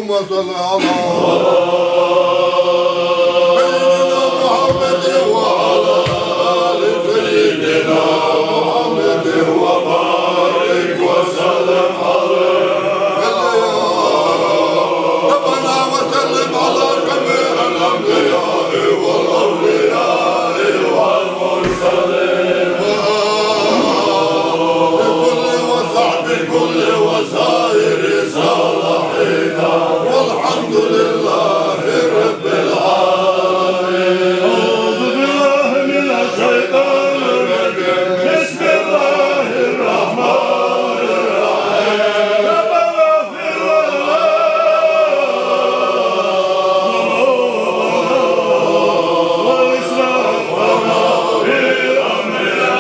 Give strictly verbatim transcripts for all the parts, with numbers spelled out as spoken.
وصل على سيدنا محمد وعلى آل سيدنا محمد وبارك وسلم عليه. صل يا ربنا وسلم على جميع الأنبياء والأولياء والمرسلين وآل كل وصحب كل وسائر صالحين. والحمد لله رب العالمين. أعوذ بالله من الشيطان الرجيم. بسم الله الرحمن الرحيم. ربنا اغفر لنا وإسرافنا في أمرنا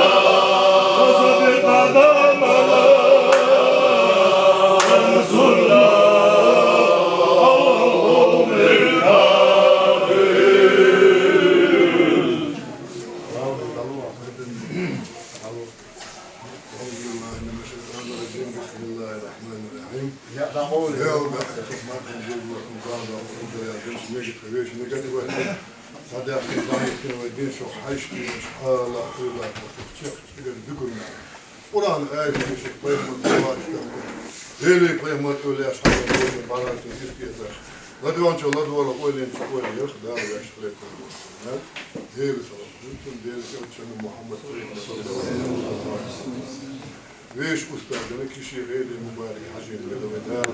وثبت أقدامنا وانصرنا على القوم الكافرين. أعوذ بالله من الشيطان الرجيم. بسم الله الرحمن الرحيم. يا أخي، ما كان يقول لكم قال الله سبحانه وتعالى، يا جماعة، ما قلت لكم. Садяхтин бахьиттин вай дин шух хьайшкинаш, Аллах, Аллах, шух чехчигар дукумна. Къуръан аяташ шух пайхамар дуваш дахта. Дели пайхамар улеш хьайшкинаш барасин иркеза. Ладванча ладвала ойлинча ойли ерх дала яш хлеб. Дели салам. Дели элчана Мухаммад. Веш устадана киши гъеди мубарак хьажин беда вай дала.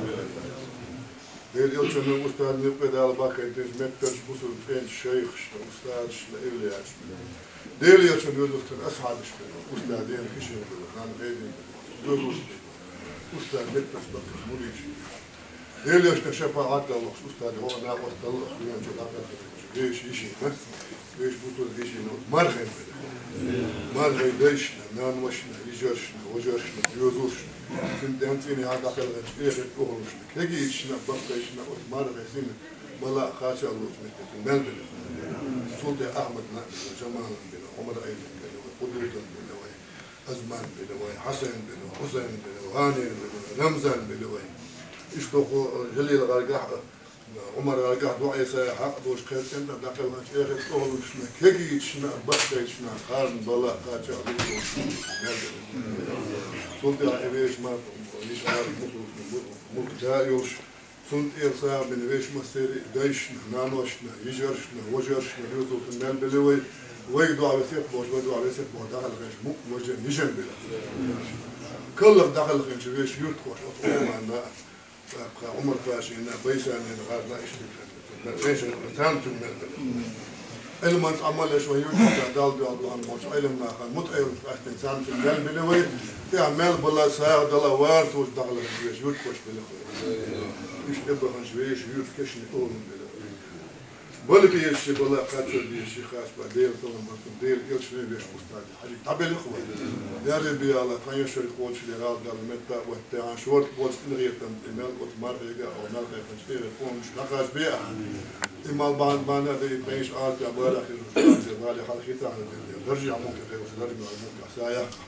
Дели элчана устадана юкъе Дала бакайтеш метташ бусург кӀен шайхашна, устадашна, эвлияшна. Дели элчана везустан асхьабаш бен, устаден хишин бен, хан гъедин бен, везуст бен. Устад метташ бакаш муридаш бен. Дели элчана шапаат даллахш устад гӀо накъосталлахш дуьнен чу дакъа. Веш йишина, веш бусург йишина, мархин бен. Мархин дайшна, нанвашна, йижаршна, вожаршна, везуршна. Син ден цӀини хьа дакъа лгӀача эхет охлушна. Кегийчна, баккхайчна, оц маргӀе син бала кхача лоцу меттиг мел бина. СултӀе Ахьмадна бина, Жамална бина, Ӏумар Айдин бина вай, Къудузан бина вай, Азман бина вай, Хьасайн бина вай, Хьусайн бина вай, ГӀанин бина вай, Рамзан бина вай. Иштта хӀу Жалил гӀаргахь, Ӏумар гӀаргахь дуӀа эса хьакъ долуш кхел цӀена дакъа лгӀача эхет охлушна, кегийчна, баккхайчна, харна бала кхача лоцу мел бина. СултӀе а веш ма, йиш ара мухлушна, мухь да йолуш, Цунна тӀера сагӀа бина вешан массеран а дайшна, наношна, йижаршна, вожаршна, везуцун мел белли вай, вайга дуӀа весет бохуш, вай дуӀа весет бохуш, дӀахьалхинчу мукъа вожарна йижарна белли. Каллах дӀахьалхинчу вешан юьртахоша оцу Ӏумарна а, тӀаккха Ӏумар-пашина а, Байсанина гӀарна а иштта. Царна цуьнан мел белли. Ӏилманца Ӏамал еш вай юьртахь Далла дуьхьал бахьана болчу Ӏилманахана мутаӀеллаш къаьстина царна цуьнан мел били вай, тӀехь мел бала, сагӀа дала, варцуьнца дакъалахь веш юьртахоша били вай. Иштта тӀебаханчу вешан юьртахошна олун били вай. Бала безачу бала кхачо безачу хачба Делан салам бацун Делан элчане веш устаде. Хьажи, дӀабелла вай. Я Рабби Аллах, тхан яшар кхочушде гӀалат Далла метта а ватта, тӀехьа шорта боцу къинхетам тӀе мел оцу мархега а, мел кхайкхинчу тӀера помощь дӀакхачбе а. И мал бан-, бана а дай, тхан яш Ӏазапе барах хир, Ӏазапе бали хьал хитахь а дай, даржехь мукъа хир, даржехь мукъа са яккха.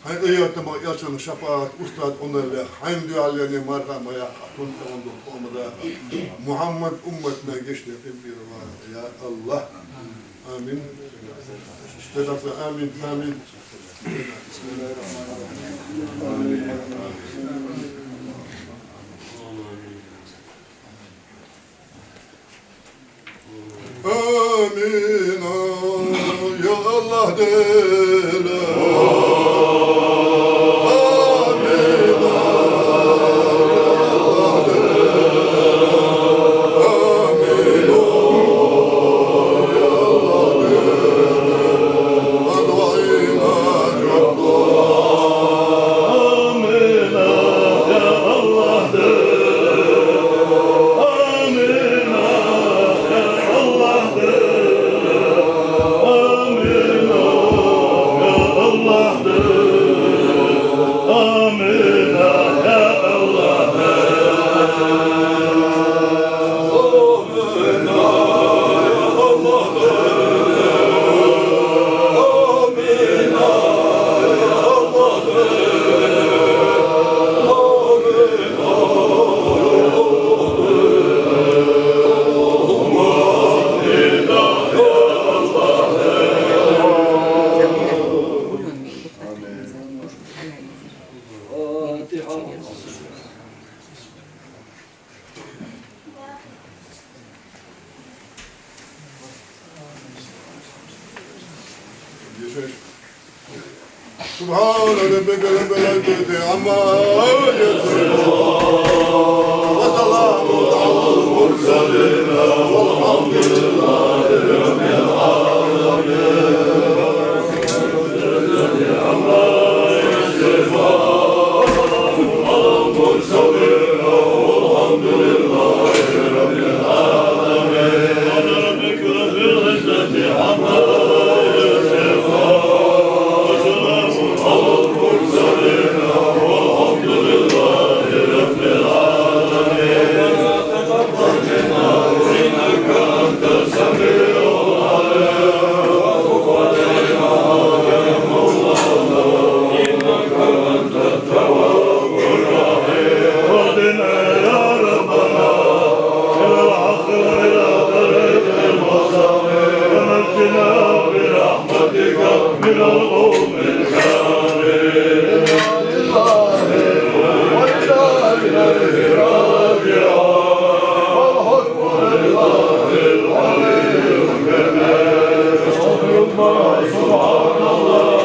Хьайн къиятамах элчанах шапаат, устад Ӏуналлех, хьайн дуьхьаллене марха а ма яккха, цунна тӀе ван долу къоман даха. Мухьаммад умматна гечден къинтӀера ваха, я Аллах. Амин. Амин. Амин. Амин. Я Аллах, Деле. Амин. سبحان ربك رب العزة عما يصفون. وسلام على المرسلين والحمد لله رب العالمين. اهدنا يا ربنا إلى الحق وإلى طريق المستقيم، ونجنا برحمتك من القوم الكافرين. إنا لله وإنا إليه راجعون. والحكم لله العلي الكبير. أستغفر الله، سبحان الله،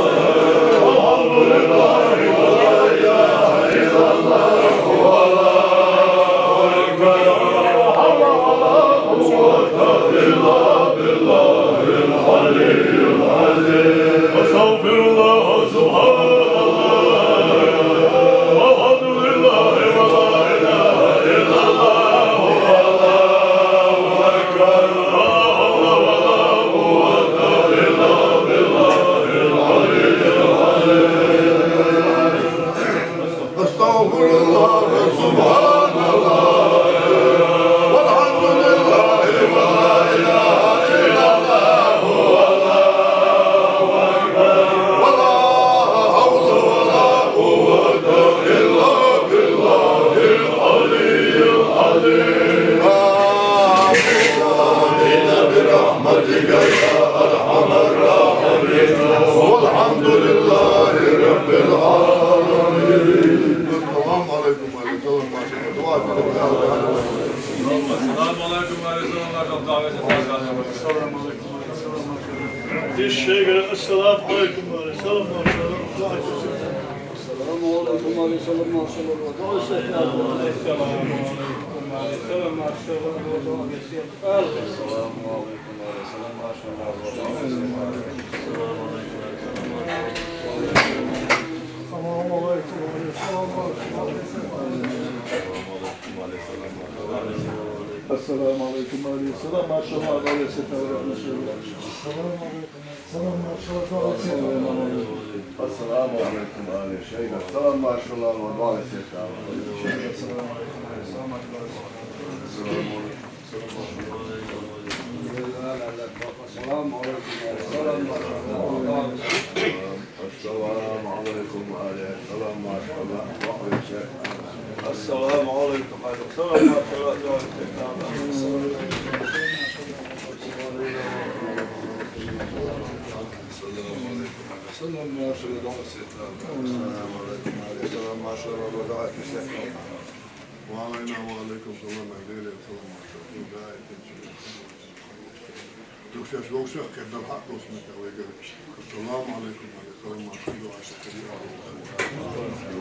والحمد لله، ولا إله إلا الله، والله أكبر. ولا حول ولا قوة إلا بالله العلي العظيم. أستغفر الله، سبحان الله، والحمد لله، ولا إله إلا الله، والله أكبر. لا حول ولا قوة إلا بالله العلي العظيم. أستغفر الله، سبحان الله، والحمد لله، ولا إله إلا الله، والله أكبر، ولا حول ولا قوة إلا بالله العلي العظيم. آمين، آمين، برحمتك يا أرحم الراحمين، والحمد لله رب العالمين. السلام عليكم وعليكم السلام ورحمة الله وبركاته. السلام عليكم وعليكم السلام ورحمة الله وبركاته. السلام عليكم وعليكم السلام ورحمة الله. السلام عليكم وعليكم السلام ورحمة الله. السلام عليكم وعليكم السلام ورحمة الله. السلام عليكم وعليكم السلام ورحمة الله. السلام عليكم وعليكم السلام ورحمة الله. السلام عليكم وعليكم السلام ورحمة الله. السلام عليكم. السلام عليكم. السلام عليكم، آل شيخ. السلام عليكم. السلام عليكم. السلام عليكم. السلام عليكم، آل. السلام عليكم، آل. السلام عليكم. السلام عليكم. السلام عليكم. السلام عليكم. السلام عليكم. السلام عليكم. وعلينا وعليكم السلام عليكم. السلام عليكم.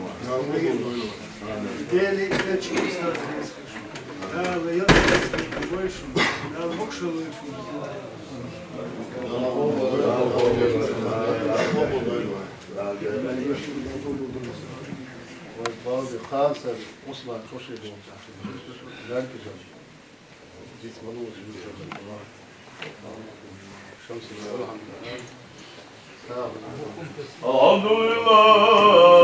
السلام عليكم. Дела веч устаз везаш. Дала ял вайшин, Дала могашал вайшин. Вай балда хасар Усман Хушидов. Ланкижан. الحمد لله.